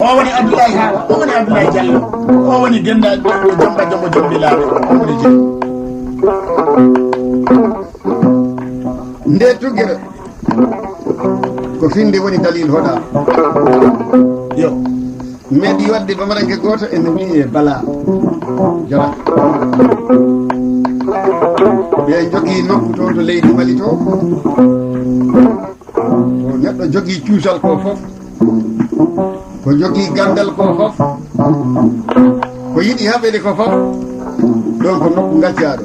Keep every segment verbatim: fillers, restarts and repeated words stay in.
O woni Abdoulaye Haala, o woni Abdoulaye Diallo, o woni Gennda Jomba Jombo Jombilaaɗo, o woni Jom. Nde tugere ko finde woni dalil hoɗa. Yo. Meɗi waɗde bamaranke gooto ene wiyee Bala Jara. Ɓe njogii nokku to, to leydi Mali to. To neɗɗo jogii cuusal ko fof, ko jogii ganndal ko fof, ko yiɗi haɓede ko fof, ɗon ko nokku gaccaaɗo.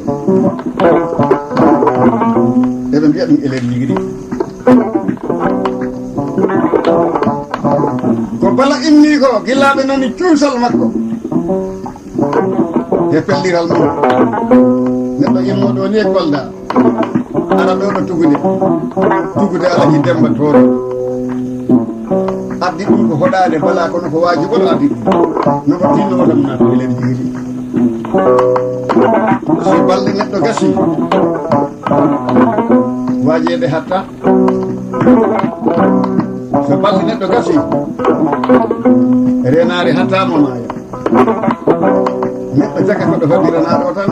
Eɓe mbiya ɗum Elel Jigiri. Ko Bala inni ko, gila ɓe nani cuusal makko. E pelliral mum. Neɗɗo immo ɗo ni e Kolda. Ara ɗo no tugude. Tugude ala ki Demba Tooro. Addi ɗum ko hoɗaade Bala, kono ko waajibol addi ɗum. No ko tinno o ɗum na ko Elel Jigiri. So balɗe neɗɗo gasi, waajeede hatta. So balɗe neɗɗo gasi, renaare hatta mo maaya. Neɗɗo jaka ko ɗo hoɗiranaa ɗo tan.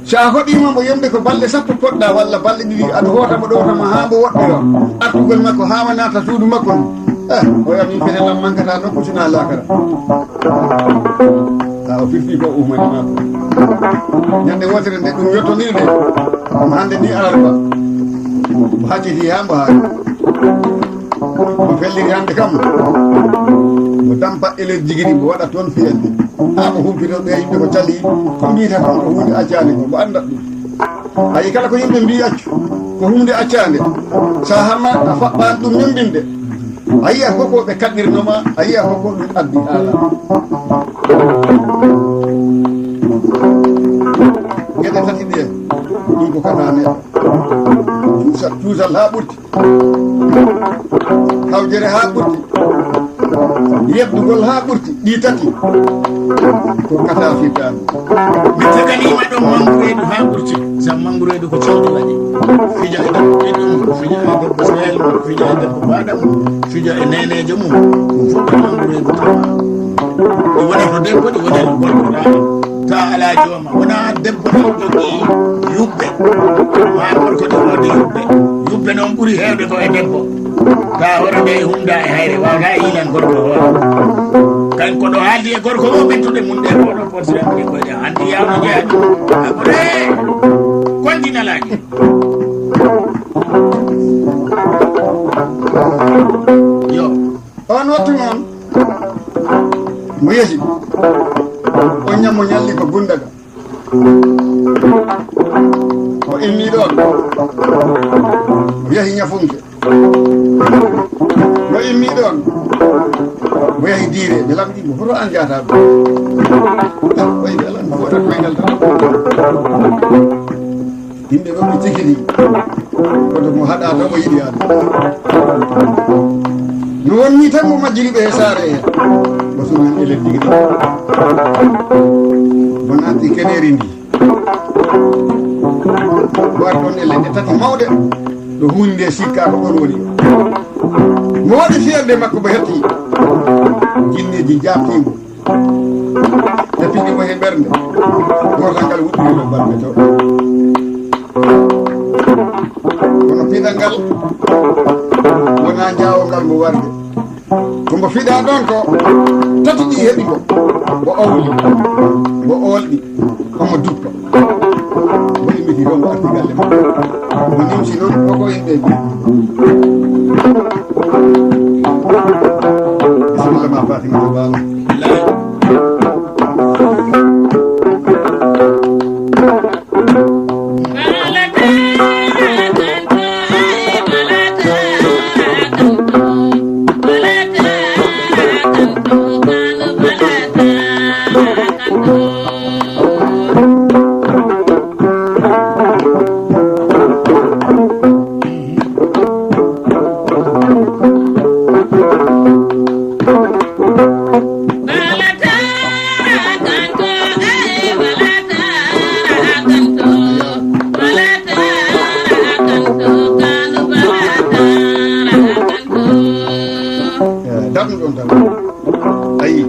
So a hoɗiima mo yonde ko balɗe sappo poɗɗa walla balɗe ɗiɗi, aɗa hoota mo ɗo tan haa mbo woɗɗoyo. Artugol makko haa o naata suudu makko ndu. Eh, o yami fete lam mankata nokku sina laakara. Haa o firti ko umani makko. Ñande wootere nde ɗum yottoniri nde, ɗum hannde ni alarba. Mo hacciti haa mbo haa. Mo felliri hannde kam, mo dampa Elel Jigiri, mo waɗa toon fiyande. Haa mo humpito ɓe yimɓe ko cali, ko mbiyata ko ko huunde accaande ko, mo anndat ɗum. A yi kala ko yimɓe mbiyi accu, ko huunde accaande. So a hamma a faɓɓaani ɗum ñemmbinde. A yiya ko ko ɓe kaɗirno ma, a yiya ko ko ɗum addi haala. Geɗe tati ɗe, ɗum ko kata neɗɗo. Cuusal, cuusal haa ɓurti. Hawjere haa ɓurti. Yeddugol haa ɓurti. Ɗi tati. Ko kata fitaani. Mi teganiima ɗon manngu reedu haa ɓurti. Sabu manngu reedu ko cawɗi waɗi. Fija e debbo ɓiɗɗo mum, fija e debbo sehel mum, fija e debbo baɗa mum, fija e nenejo mum. Ɗum fof ko manngu reedu tawa. Ɗi wona to debbo, ɗi wona to gorko. Ta alaa jooma. Wona debbo tan jogii yubbe. Maa gorko ɗi woodi yubbe. Yubbe noon ɓuri heewde ko e debbo. Taa hoto nde humda e hayre, waawataa yiilan gorko hoore. Kan ko ɗo haaldi e gorko o, ɓettude mum ɗe ko ɗo porti ɗe koy ɗe. Anndi yawno jeyaani. Aɓre! Konndi nalaaji. Yo. On wattu noon, mo yehi, on ñammo ñalli ko Gundaga. O immi ɗoon, o yahi Ñafunke. O immi ɗoon, o yahi Diire. Ɓe lamndi mo, "Hoto aan njahata ɗo?" Ah, wayi ɓe alan, mi waɗat koyngal tan. Yimɓe ɓe ɓe cikini, kono mo haɗa tan o yiɗi an. No wonni tan mo majjiri ɓe e saare he. O suumin e leddi gidi. Mo naati keneeri ndi. War ɗon e leɗɗe tati mawɗe. Ɗo huunde sikka ko ɗon woni. Mo waɗi fiyande makko mo hetti. Jinneeji jaabtiimo. Ɓe piɗi mo he ɓernde. Gootal ngal wuɗɗiri no balɓe to. Kono piɗal ngal wonaa njaawongal mo warde. Ko mbo fiɗaa ɗoon ko tati ɗi heɓi mo. Mbo owli, mbo oolɗi, omo duppa. Mbo immiti ɗoon, mbo arti galle makko. Mbo nimsi noon, ko ko yimɓe mbi. Bisimilla ma, Fatimata Ba. Ayi.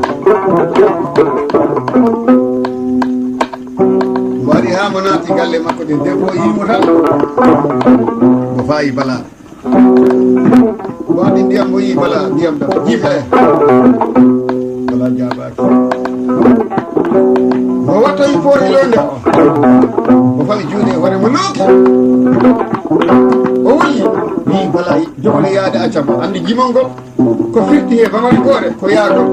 Mo ari haa mo naati galle makko, de debbo o yii mo tan. Mo faayi Bala. Waɗi ndiyam, mo yii Bala, ndiyam ɗam. Jiiba e. Bala jaabaaki. Mo wattoyi pooti londe. Mo fawi juuɗe e hoore mo looki. O wulli. Wii Bala, jogori yaade accam. Anndi jimol ngol. Ko firti he bamari goore, ko yaagol.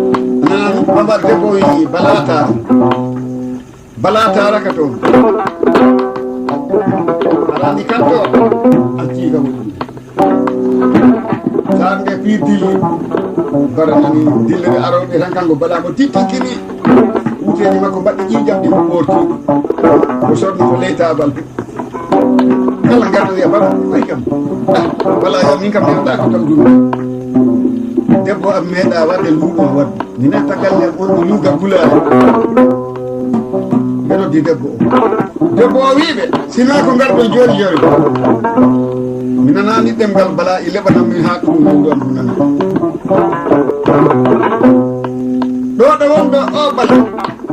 Nan bamar debbo wii Bala Taara. Bala Taara ka toon. Alaa ni kanto, accii ka woni. Saan nde piir dilli. Bara nani dillere arooɓe tan kanko Bala ko tittinkini. Wuteeji makko mbaɗɗi ƴiiƴam ɗi ko ɓoorti. Ko sonni ko ley taabal. Kala ngarɗo wiya, "Baba, koy kam." Ah, wala yo min kam mi waɗa ko taw ɗum. Debbo am meeɗa waɗde luuɗo wadde. Mi natta galle am on mi luuga gulaali. Ɓe noddi debbo o. Debbo o wiiɓe, "Sinaa ko ngarɗon jooni jooni. Mi nanaani ɗemngal Bala i leɓanam min haa ɗum luuɗo am nana." Ɗo ɗo wonɗo o Bala.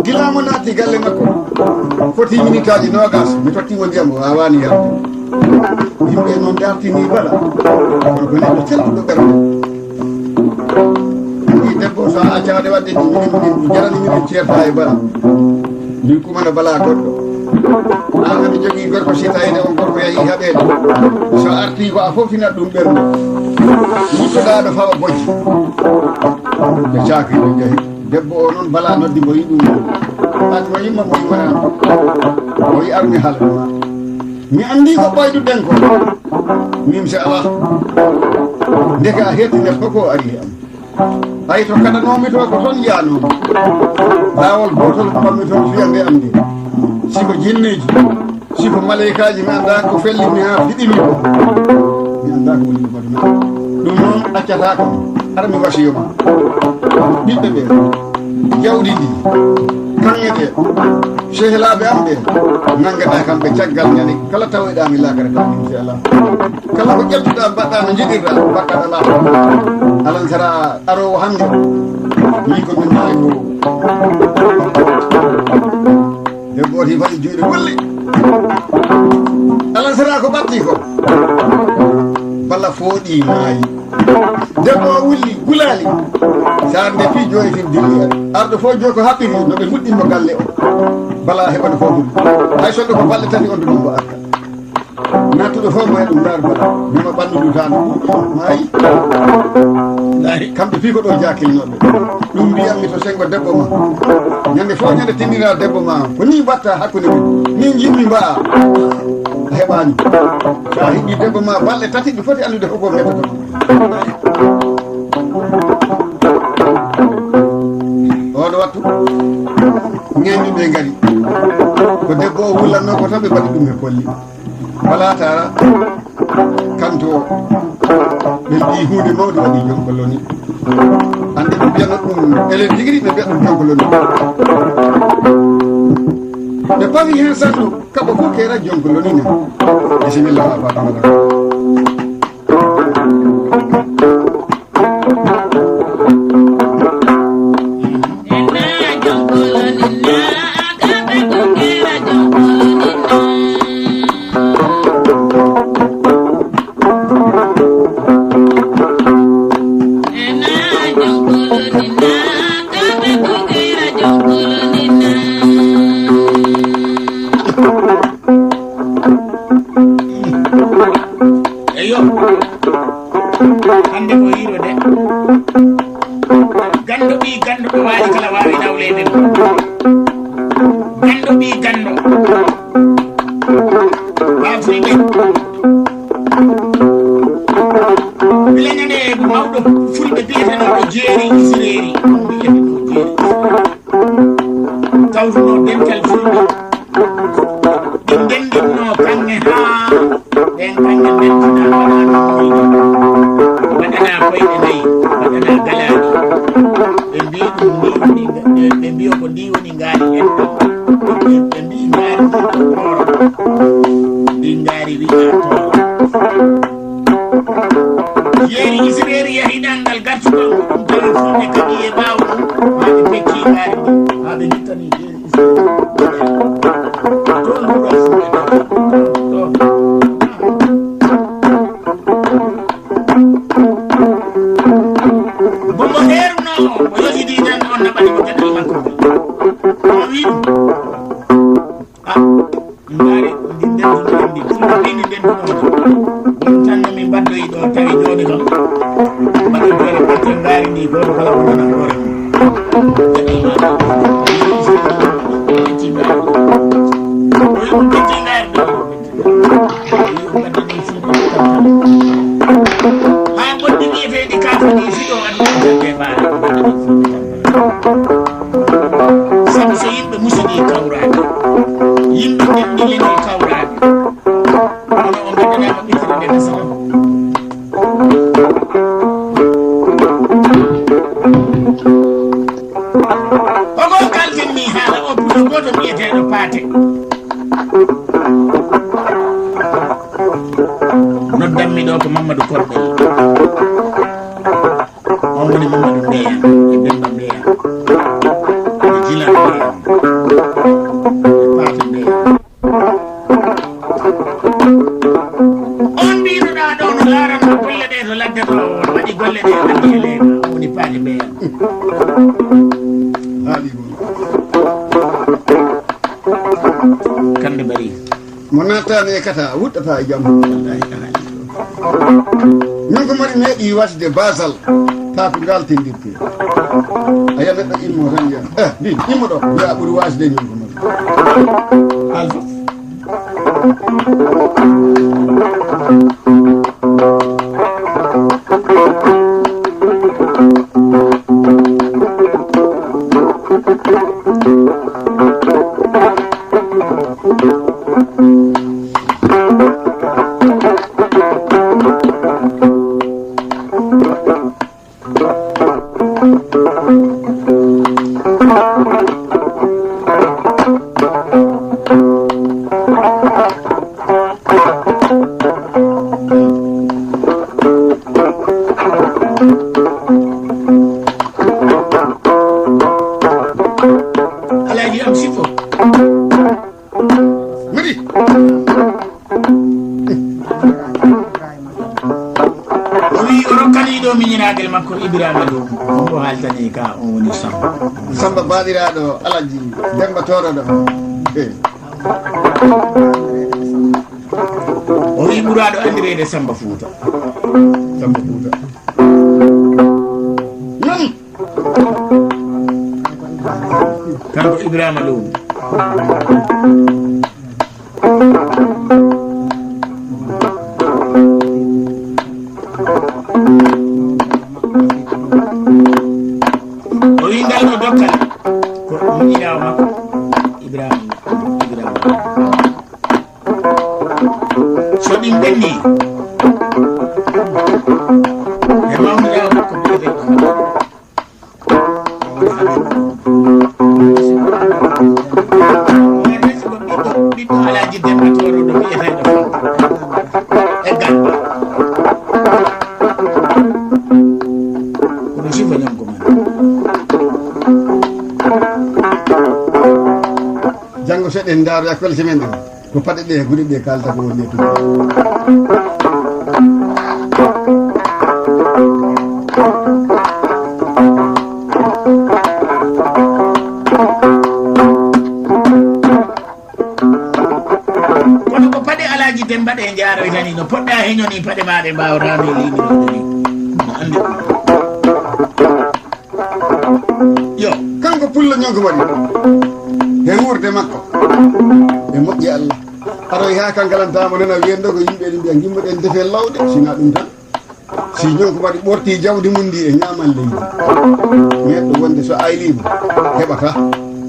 Gila mo naati galle makko, foti minitaaji noogas, mi totti mo ndiyam, o waawaani yarde. Yimɓe noon dartini Bala, kono ko neɗɗo celluɗo ɓernde. Anndi debbo, so a accaade waɗde ni, minen, minen, ɗum jarani minen ceerta e Bala. Min kumana Bala goɗɗo. Aan aɗa jogii gorko, si tawii on gorko yahii haɓeede. So artii ko a foftinat ɗum ɓernde. Wuttoɗaa ɗo fawa bojji. Ɓe caaki, ɓe njahi. Debbo o noon Bala noddi mo, yiɗi ɗum. Fatima yumma mo yiɗi wona. O yi armi haala ɗum. Mi anndi ko ɓoyduɗen ko. Min se alaa. Ndeke a hetti neɗɗo ko ari e am. Ay to kaɗanoomi to ko toon yaanoomi. Laawol gootol ko ɓammi toon fiyande am nde. Si ko jinneeji. Si ko maleykaaji mi anndaa ko fellimi haa fiɗimi ko. Mi anndaa ko woni ɗum aduna. Ɗum noon accataa kam. Hara mi wasiyo ma. Ɓiɓɓe ɓe, jawdi ndi, kaŋŋe ɗe, sehilaaɓe am ɓe, nanngataa kamɓe caggal ñande kala tawoyɗaa mi laakara taw, inchallah. Kala ko ƴettuɗaa mbaɗɗaa no njiɗirɗaa, mbaɗɗaa ɗo laakara. Alan sara aroowo hannde. Min ko min maayi ko. Debbo oti fayi juuɗe wulli. Alasara ko ɓatti ko. Bala fooɗi maayi. Debbo o wulli gulaali. Saan nde fii joyi fin dilli en. Arɗo fof joyi ko haɓɓiri no ɓe fuɗɗinno galle o. Bala heɓano fof ɗum. Hay sonno ko balle tati on to ɗum mbo arta. Nattuɗo fof mo e ɗum ndaar bala. Mema ɓandu lutaano. Maayi. Laahi kamɓe fii ko ɗo jaakilnoɓe. Ɗum mbiyammi to senngo debbo ma. Ñande fof ñande tinndina debbo ma. Ko ni mbatta hakkunde men. Min njiɗmi mbaa. A heɓaani. So a heɓi debbo ma balɗe tati ɗi foti anndude fof ko mettoto. Oɗo wattu. Ñande ɓe ngari. Ko debbo o wullanno ko tan ɓe mbaɗi ɗum he kolli. Wala taara. Kanto o, ɓe mbiyi huunde mawnde waɗi jonkollo ni. Annde ɓe mbiyano ɗum elen tigi ri, ɓe mbiya ɗum jonkollo ni. Ɓe pawi heen sanno, kaɓo fof keera jonkollo ni ne. Bisimilla, a faɗa wala. Eyo. Hannde ko hiiro de. Ganndo ɓii ganndo ɗo waali kala waawi nawleede ɗum. Ganndo ɓii ganndo. Haa fulɓe. Mila ñande mawɗo fulɓe biyetenooɗo Jeeri Isireeri. Ɗum wiyete ɗo Jeeri Isireeri. Tawtuno dental fulɓe. Ɓe ndenndinno kaŋŋe haa ɗen kaŋŋe mbeltina waɗana koyɗe. Waɗana koyɗe nayi, waɗana galaaɗi. Ɓe mbiyi ɗum ni woni, ɓe, ɓe mbiyo ko ndi woni ngaari en. Ɓe, ɓe mbiyi ngaari ndi ko tooro. Ndi ngaari wi'a tooro. Jeeri Isireeri yahi ɗanngal gartugol ɗum tawi fulɓe O yotidi tan, on naɓani mo geɗal makko ngol. O wi ɗum. Ah, min mbaari ndi ndenduɗo en ndi. Ɗum no wini ndenduɗo on. Ɗum tan no min mbaɗdoyi ɗo, tawi jooni kam. Mbaɗa jooni ɓatten ngaari ndi, gooto kala wonana hoore mum. Geɗal makko. Min cinnaari. O wi ɗum ɓe cinnaari ɗo. Haa gonɗi wiyeteeɗi kaafaaji si ɗo waɗi ɗum tan ɓe mbaara ɗum tan. Sabu so yimɓe musidii kawraade, yimɓe ndenndilini kawraade, kono o mbaɗanaama ɓitirde nasara. Ogon kalfinmi haala o pullo gooto biyeteeɗo Paate. Noddanmi ɗo ko Mamadou Korɓe. On woni Mamadou Mbeya, e Demba Mbeya, e Jila Mbeya, e Paate Mbeya. On mbiynoɗaa ɗo no laaranno golle ɗe to ladde to, on waɗi golle ɗe, andi e leeɗa, on woni Paate Mbeya. Haali ɗum. Kande Bari. Mo nattaani e kata, wuɗɗata e jam. Min ko mari meeɗi wasde basal, taa ko ngal tindirte. A yiya neɗɗo immo tan yiya. Eh, bi, immo ɗo, mbiya ɓuri wasde min ko mari. Alfa. Alaaji am sifo. Midi. O wi o rokkani ɗo miñiraagal makko Ibrahima Loum. Ko haaltani ka on woni Samba. Samba baɗiraaɗo Alaaji Demba Tooroɗo. Eh. O wi ɓuraaɗo anndireede Samba Fuuta. Samba Fuuta. Nani? Kanko Ibrahima Loum. O wi ngal ɗo dokkal ko ɗum ƴiƴaawo makko Ibrahima. Ibrahima. So ɗi ɓenni, e mawniyaa makko biyetee ɗo. Ɓiɗɗo, ɓiɗɗo Alaaji Demba Tooro ɗo biyetee ɗo. E Garba. Kono sifo ñamko man. Janngo seɗen ndaaroya kolte men ɗen. Ko paɗe ɗe e gude ɗe kaalta ko woni e tuma. Kono ko paɗe Alaaji Demba ɗe njaaroytani, no poɗɗa heñoni paɗe ma ɗe mbaawata no liimiroɗe ni. No anndi ɗum. Yo, kanko pullo ñonko waɗi e wuurde makko. E moƴƴi Allah. Aroy haa kankalantaama noon a wiyatnoo ko yimɓe ɗum mbiya ngimmoɗen defen lawde, sinaa ɗum tan. Si ñonko waɗi ɓorti jawdi mum ndi e ñaaman leydi. Neɗɗo wonde so ayliima, heɓata.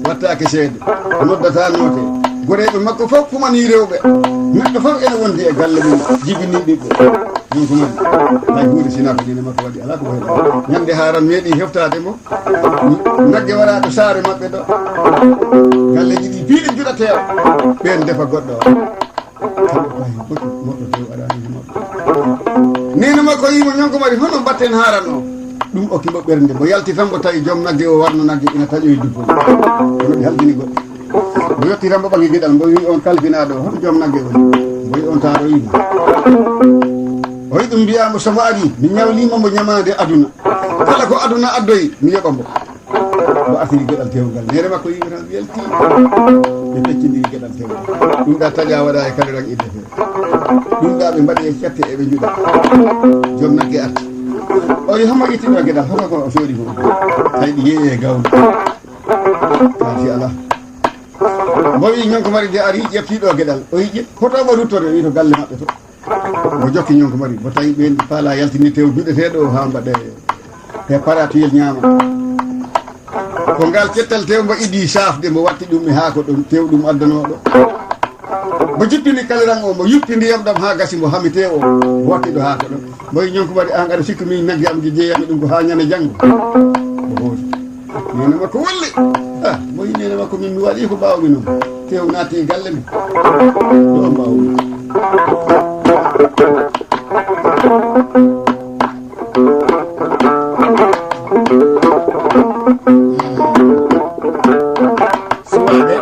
Wattaake seede. Noddata noote. Goreeɓe makko fof kumanii rewɓe. Neɗɗo fof ene wondi e galle mum, jibini ɓiɓɓe. Ɗum ko mari. Hay huunde sinaa ko neene makko waɗi, alaa ko waɗi. Ñande haaran meeɗi heftaade mo. Nagge waraaɗo saare maɓɓe ɗo. Galleeji ɗi piiɗi juɗateeɗo. Ɓeen defa goɗɗo o. Kamɓe payi goɗɗo moɗɗo tew aɗa andi moɗɗo. Neene makko yii mo ñonko mari, hono mbatten haaran o. Ɗum okki mo ɓernde. Mo yalti tan mbo tawi joom nagge o warno nagge ina taƴoyi dubbo. Kono ɓe halkini goɗɗo. Mo yettiranmo ɓaŋi geɗal, mbo wi on kalfinaaɗo, hoto joom nagge woni? Mbo wi on taaɗo yimo. O wi ɗum mbiyaa mo, so mo ari, mi ñawliima mo ñamaande aduna. Kala ko aduna addoyi, mi yoɓa mbo. Mbo artiri geɗal tewngal. Neene makko yiwi tan welti. Ɓe peccindiri geɗal tewngal. Ɗum ɗa taƴa waɗa e kaliran idde fe. Ɗum ɗa ɓe mbaɗi e cette e ɓe juɗa. Joom nagge arti. O wi, "Hombo itti ɗo geɗal? Hoto ko o soodi ko?" Tawi ɗi yeeyi e gawri. Kaati ala. Mbo wi, "Ñonko Mari de ari, ƴefti ɗo geɗal." O yiƴi, "Hoto mbo ruttode?" O wi, "To galle maɓɓe to." Mo jokki ñonko mari, mo tawi ɓeen paala yaltini tew duɗeteeɗo o haa mbaɗe préparatiyel ñaama. Ko ngal kettal tew mbo idi saafde, mo watti ɗum e haako ɗum, tew ɗum addanooɗo. Mo jippini kaliran o, mo yuppi ndiyam ɗam haa gasi, mo hami tew o, mo watti ɗo haako ɗo. Mo yi ñonko mari, "Aan aɗa sikki min nagge am gi jeeyami ɗum ko haa ñande janngo?" Mo hooti. Neene makko wolli. Ah, mo yi neene makko min mi waɗi ko mbaawmi noon. Tew naati e galle mi. Ɗo mbaawmi. Suwaaɓe,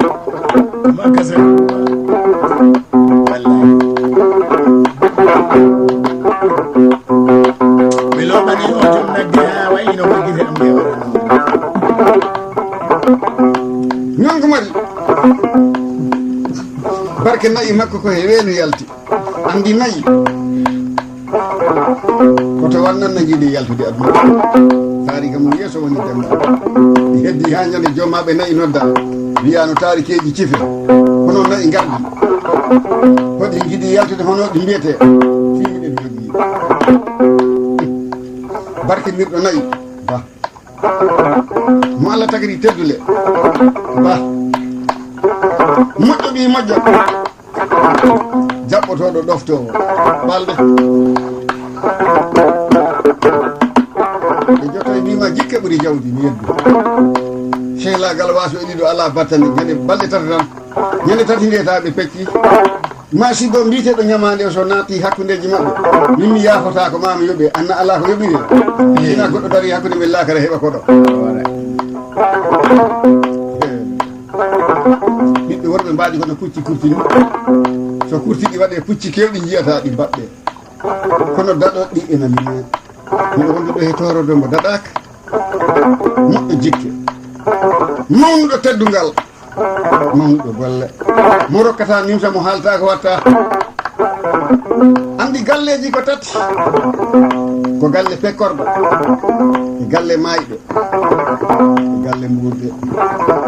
magasin. Wallahi. Mi loɓani o joom nagge haa wayi no ko gite am ɗe waɗanoo. Ñonko mari. Barke na'i makko ko he weenu yalti. Anndi na'i. Koto wannanna njiɗi yaltude aduna. Taari kam yeeso woni Demba. Ɗi heddi haa ñande joomaaɓe na'i nodda. Wiya no taarikeeji cife. Hono na'i ngardi. Hoɗi njiɗi yaltude hono ɗi mbiyetee. Fii miɗen jogii. Barkinirɗo na'i. Ba. Mo Allah tagiri teddule. Ba. Moƴƴo ɓii moƴƴo. Jaɓɓotooɗo ɗoftoowo. Balde. Ɓe jotto e mbima jikke ɓuri jawdi mi yeddu. Sehlaagal waaso e ɗiɗo alaa battane. Ñande balɗe tati tan. Ñande tati nde ta ɓe pecci. Ma si ɗo mbiteɗo ñamaande o so naati hakkundeji maɓɓe. Min mi yaafotaako ma mi yoɓe. Anna alaa ko yoɓire. Ina goɗɗo dari hakkunde men laakara heɓa koɗo. Ɓiɓɓe worɓe mbaɗi kono pucci kurtini. So kurtiɗi waɗe pucci kewɗi njiyata ɗi mbaɗɗe. Kono daɗoɗi ena lime. Miɗo wondude he toorodo mo daɗaaka. Moƴƴo jikke. Mawnuɗo teddungal. Mawnuɗo golle. Mo rokkata nimsa mo haalta ko watta. Andi galleji ko tati. Ko galle pekkorɗo. E galle mayɗo. E galle mbuurde.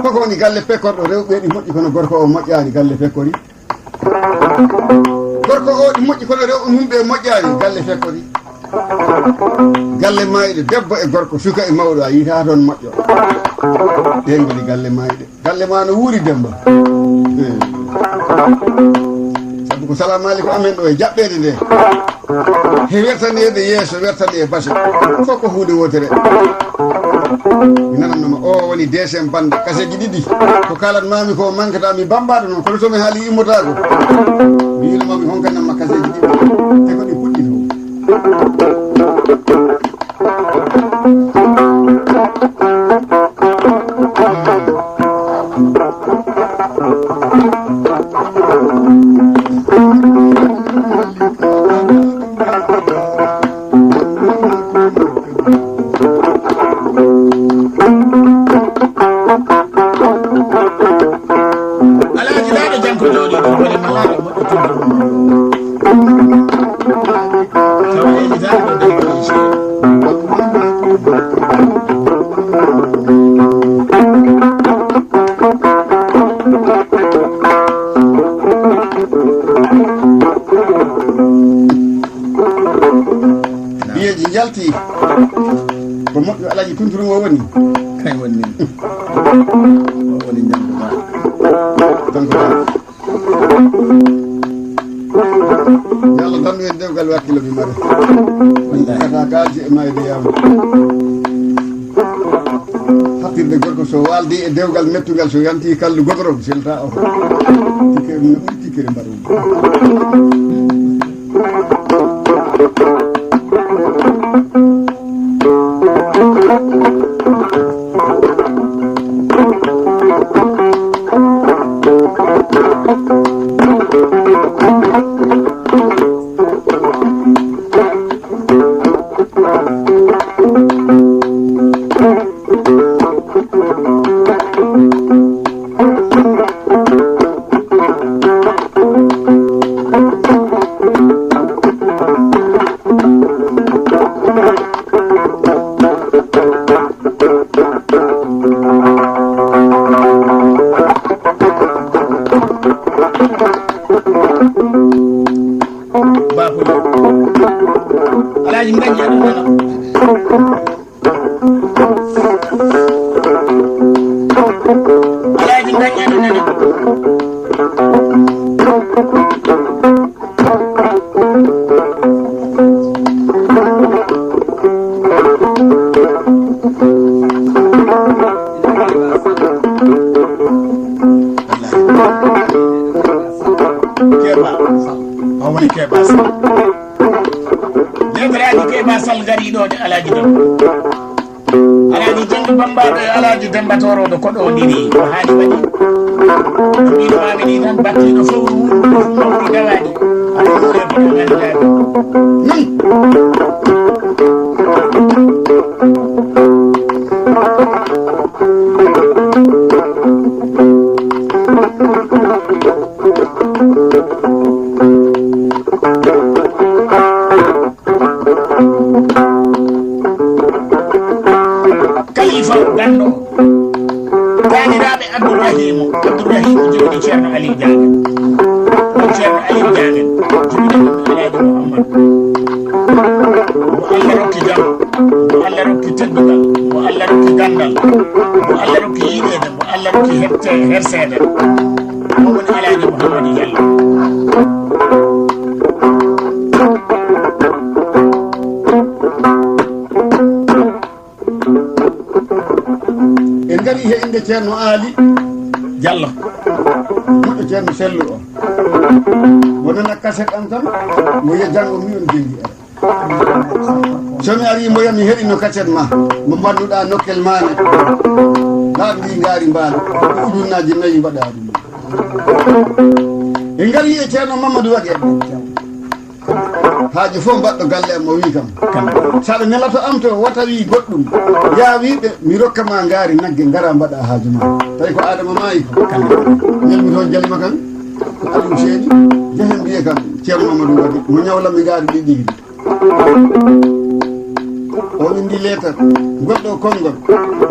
Koko woni galle pekkorɗo rewɓe ɗi moƴƴi kono gorko o moƴƴani galle pekkori. Gorko o ɗi moƴƴi kono rewɓe mum ɓe moƴƴani galle fekkori. Galle mayɗo debbo e gorko suka e mawɗo a yiyata toon moƴƴo. Ɗen ngoni galle mayɗe. Galle ma no wuuri Demba. Eh. Sabu ko salamu aleykum amen ɗo e jaɓɓeede nde. He wertaneede yeeso, wertane e base. Fof ko huunde wootere. Mi nanannoma, o woni deuxième bande, kaseeji ɗiɗi. Ko kaalatmaami ko mankata mi bambaɗo noon, kono so mi haali immotaako. Mi wiino mami honka namma kaseeji ɗiɗi. Te ko ɗi puɗɗi to. Alaaji laaɗo jam ko jooɗi ɗum woni malaaɗo moƴƴo tugguɗo. Tawa yejitaani ɗo debbo e ceeɗu. Biyeeji njalti. Ko moƴƴo Alaaji Tunturu o woni. Kañ woni min. O woni njambo ba. Kanko ba. Yo Allah dandu en dewgal wakkilo mi mare. Wallahi. Kata kaaji e mayde yaama. Haɓɓirde gorko so waaldi e dewgal mettugal so yanti kallu godoro selta o. Tikkere mum no ɓuri tikkere mbaɗo. Alaaji Janngi Bammbaaɗo e Alaaji Demmba Toorooɗo, ko ɗo ɗiɗi ko haali waɗi. Ɗiɗo maami ɗi tan, battiiɗo fowru mum, ɗum mawɗi dawaaɗi. Kalifa ganndo, taaniraaɓe Abdourahimu, Abdourahimu jogini Ceerno Aliou Diagne. Ɗum Ceerno Aliou Diagne, jogini ɗum Alaaji Mouhammad. Mo Allah rokki jam, mo Allah rokki teddungal, mo Allah rokki ganndal, mo Allah rokki yiɗeede, mo Allah rokki heɓte herseede. Mo woni Alaaji Mouhamadou Diallo. En ngari he innde Ceerno Aali Jallo, moƴƴo Ceerno Sellu o. Mo nana kaset am tan, mo yiya janngo mi on jenngi en. So mi ari mo yami heɗino kaset ma, mo mbannuɗa nokkel mane. Laaɓi ndi ngaari mbaalo, ko ujunnaaji nayi mbaɗa ɗum. En ngari e Ceerno Mamadou Wage. Haaji fof mbaɗɗo galle am o wi kam, saɗa nelato am to wata wi goɗɗum, ya wiɓe mi rokka ma ngaari nagge ngara mbaɗa haaju ma. Tawi ko Adama maayi ko. Nelmi toon jalima kan, ko Aliou Seeni, jehen mbiye kam Ceerno Mamadou Wadi, mo ñawlammi ngaari ɗi ɗiɗi. O windi leetar, ngol ɗo konngol,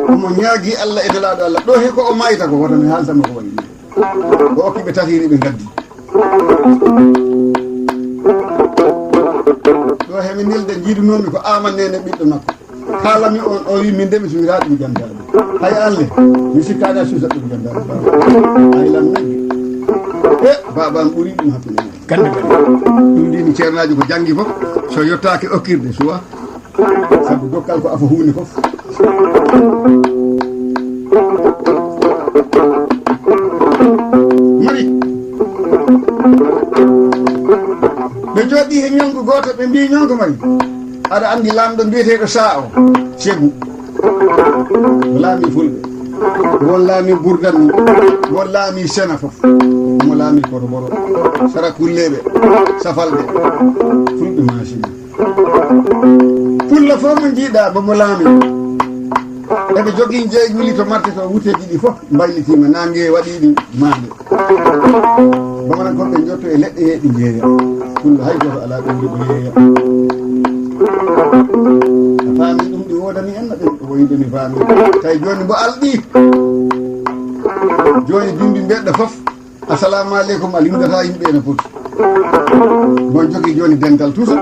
omo ñaagi Allah e Nelaaɗo Allah, ɗo he ko o maayta ko, wata mi haalta mo ko waɗi. O okki ɓe tafiri, ɓe ngaddi. Ɗo he mi nelda, jiidunoomi ko Aman Neene ɓiɗɗo makko. Kaalami on, o wi min de mi suwiraaɗo mi jantaade. Hay alle, mi sikkaade a suusa ɗum jantaade. Hay lam nagge. E, baaba am ɓuri ɗum hakkunde. Kannde kadi. Ɗum ndini ceernaajo ko janngi fof, so yottaaki okkirde suwa. Sabu dokkal ko afo huunde fof. Mari. Ɓe jooɗi he ñalngu gooto, ɓe mbii ñalngu mari. Aɗa anndi laamɗo mbiyeteeɗo Saa o, Segu. Ko laami Fulɓe. Won laami Burdan, won laami Sena fof. Omo laami Koto Boro. Sara Kulleeɓe, Safalɓe, Fulɓe Maasina. Pullo fof mo njiiɗa, mo mo laami. Eɓe jogii jeeƴuli to marte to, wuteeji ɗi fof mbaylitiima, naange waɗi ɗi maande. Bamanankooɓe njotto e leɗɗe he ɗi njeeya. Pullo hay gooto alaa ɗo wuro ɗo yeeya. A faami ɗum ɗi woodani en, no ɗen ɗo woyde mi faami. Tawi jooni mbo alɗi. Jooni bimbi mbeɗɗo fof. Assalamu aleykum, a limdata yimɓe ene poti. Mo jogii jooni dental toujours.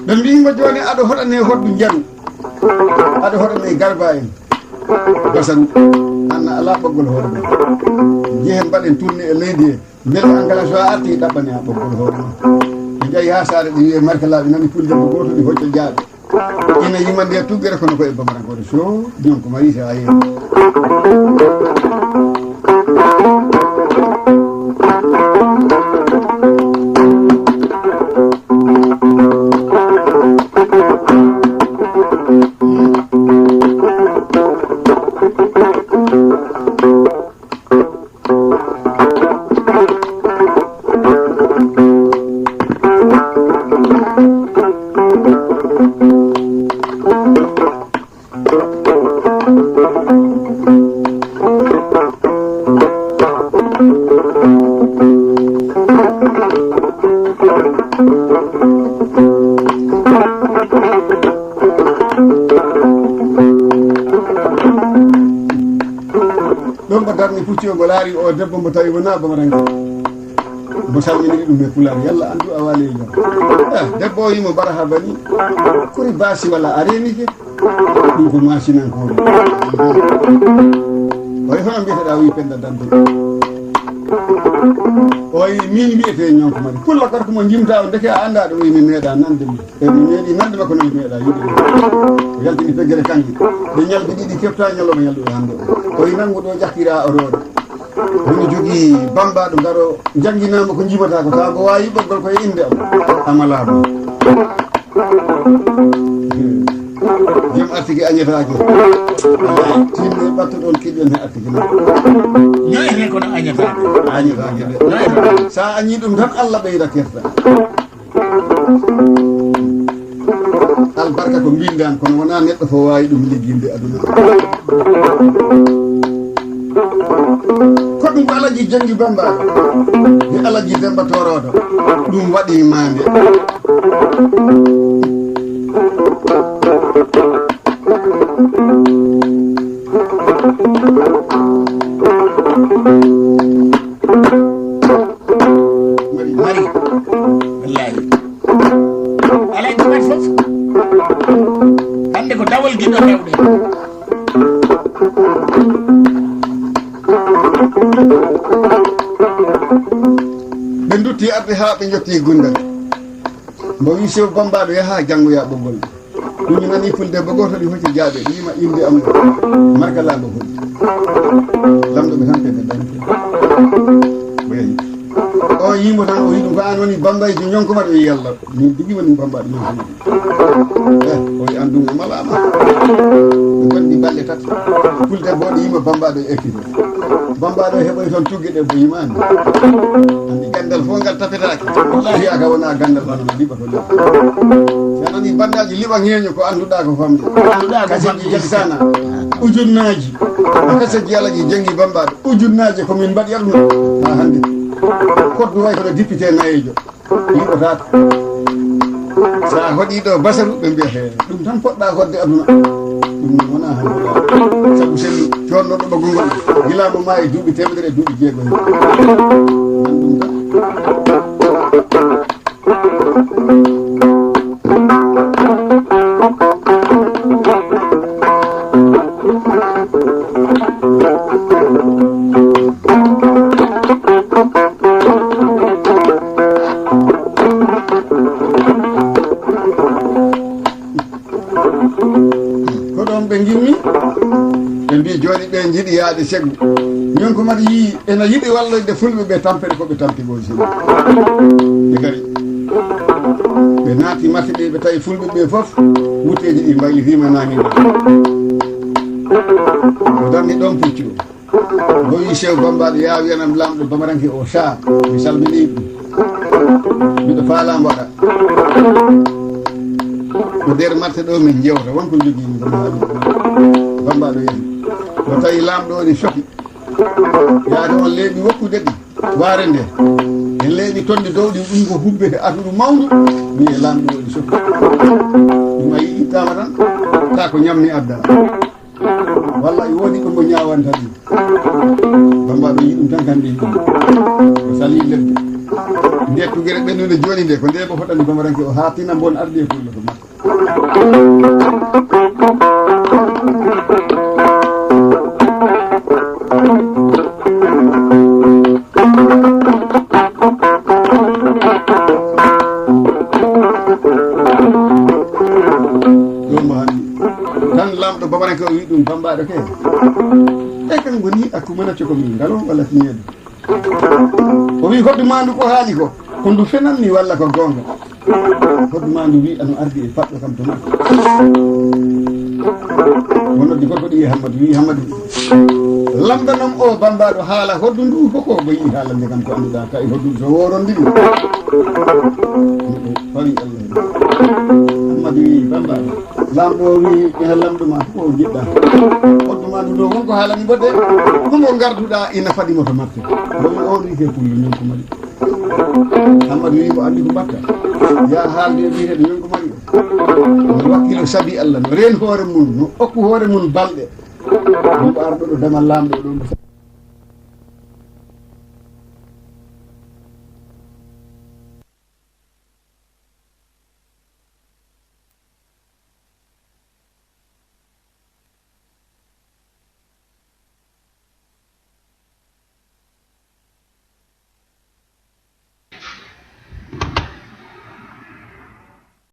Ɓe mbii mo jooni aɗa hoɗane hoɗdu njaru. Aɗa hoɗane garba en. Basan, anna alaa ɓoggol hoore ma. Njehen mbaɗen tourné e leydi he. Mbele engrais so a arti ɗaɓɓane a ɓoggol hoore ma. Ɓe njahi haa saare ɗi wiye markalaaɓe nani pulde ko gooto ɗi hocca jaaɓe. Ina yima nde tuggere kono ko e bamarankooto so ñonko mari sa yeeyi. Ɗon ko darni pucci o, mbo laari o debbo mbo tawi wonaa bamaranke. Mbo salminiri ɗum e pulaar, yalla andu a waali e jam. Eh, debbo o yimo bara ha bani. Kuri baasi walla a renike? Ɗum ko maasinankooɓe. Oy, hono mbiyeteɗaa? Wi Penda Dante. Oy, min mbiyetee ñonko mari. Pulla gorko mo njimta o, ndeke a anndaa ɗum, wi mi meeɗaa nande mo. E mi meeɗi nande makko, no mi meeɗaa yiɗde ɗum. O yaltini feggere kanŋe. Ɓe ñalɗi ɗiɗi kefta ñalawma ñalɗuɗo hannde o. Oy, nanngu ɗo ƴakkira o roore. Woni jogii bammbaaɗo ngaro, njannginaama ko njimata ko, tawa ko waawi ɓoggol ko e innde am. Amalaama. Joom artiki añetaake. Tinno ɓattoɗon kiɗɗon he artiki ma. Ñoyete kono añetaake. Añetaake de. Ñoyete. Sa añi ɗum tan, Allah ɓeyda kersa. Albarka ko mbindan, kono wona neɗɗo fof waawi ɗum ligginde aduna. Ko ɗum ko Alaji Janngi Bambaɗo e Alaji Demba Torodo. Ɗum waɗi maande. Mari, mari. Wallahi. Alaa e jumaat fof. Hannde ko dawol giɗɗo rewde. Ɓe ndutti arde haa ɓe njotti Gunda. Mbo wi sew Bambaɗo yaha janngoya ɓoggol. Ɗum mi nani fulde bo gooto ɗi hocci jaaɓe, ɗi wima innde am ɗo. Marka laamɗo hoɗi. Lamɗo ɓe tan ɓe ɓe ɗanke. O yehi. O yimo tan, o yi ɗum ko an woni Bambayjo ñonko maɗo, o yi Yalla. Min tigi woni Bambaɗo ñonko maɗo. Eh, o yi an ɗum o malaama. Ɓe gonɗi balɗe tati. Fulde bo ɗi yima Bambaɗo e ekkito. Bambaɗo heɓoy toon tugge ɗe bo yimaani. Anndi ganndal fof ngal tafetaake. Fiyaka wona ganndal hono no liɓa ko liɓa. Si a nani banndaji liɓa ŋeeño ko annduɗa ko famɗi. Annduɗa ko famɗi. Kaseji jaɓi kana. Ujunnaaji. Kaseji Alaji Janngi Bambaɗo. Ujunnaaji ko min mbaɗi aduna. Ha hannde. Koddu way kono député nayejo. Liɓotaako. So a hoɗii ɗo Basaru, ɓe mbiya, "He, ɗum tan poɗɗa hoɗde aduna." Ɗum noon wonaa hannde. Sabu sellu, joɗnoɗo ɓoggol ngol, gila mo maayi duuɓi teemedere e duuɓi jeego. Nan ɗum tan. Ko ɗoon ɓe ngimmi, ɓe mbii, "Jooni ɓe njiɗi yahde cegu." Ñonko Madi yii ena yiɗi walloyde fulɓe ɓe tampere ko ɓe tampi gooji. Ɓe ngari. Ɓe naati marché ɓe, ɓe tawi fulɓe ɓe fof, wuteeji ɗi mbaylitiima naange. O darni ɗoon puccu. O wi, "Sew Bambaɗo, yaa wiyanam laamɗo Bamaranke o, sa, mi salminii ɗum. Miɗo faalaa mbaɗa." Ko nder marché ɗo min njewta, won ko jogii mi ko mi haali. Bambaɗo yehi. O tawi laamɗo o ene soki. Yaade on leeɓi wokkude ɗi. Waare nde. E leeɓi tonɗi dow ɗi, ɗum ko hubbete atuɗu mawndu. Wiye laamɗo o ene soki. Ɗum a yii ittaama tan. Taa ko ñammi adda. Walla e woodi ko mbo ñaawanta ɗum. Bambaɗo yi ɗum tan, kam ɓe yiɗi. O sali lebbi. Nde tugere ɓennude jooni nde, ko nde mbo fotani Bamaranke o, haa tina mbon ardi e fullo to makko. Ɗum mo hannde. Tan laamɗo Bamaranke o wi ɗum, "Bambaɗo ke. E kan ngoni akku mana coko min ngalo walla tiñeeɗo?" O wi, "Hoddu ma ndu ko haali ko, ko ndu fenanmi walla ko goonga?" Hoddu ma ndu wi, "Ano ardi e paɗɗo kam to makko." O noddi gorko ɗi e Hammadi, wi, "Hammadi, lamndanom o Bambaɗo haala hoddu ndu, ko ko mo yiɗi haalande kam ko annduɗa ka e hoddu so worondir mo." Fawi Allah. Hammadi wi, "Bambaɗo, laamɗo o wi, ina lamndu ma, ko jiɗɗa? Hoddu ma ndu ɗo, won ko haalani mbodde, ko mo ngarduɗa ina fadi mo to marché." Ɗum o wi, "Ke pullo min ko mari." Hammadi wi, "Ko anndi ko mbatta? Ya haalde e wiyeteeɗo min ko mari o. No wakkilo sabi Allah, no reen hoore mum, no okku hoore mum balɗe. Ɗum ko arɗo ɗo damal laamɗo ɗo."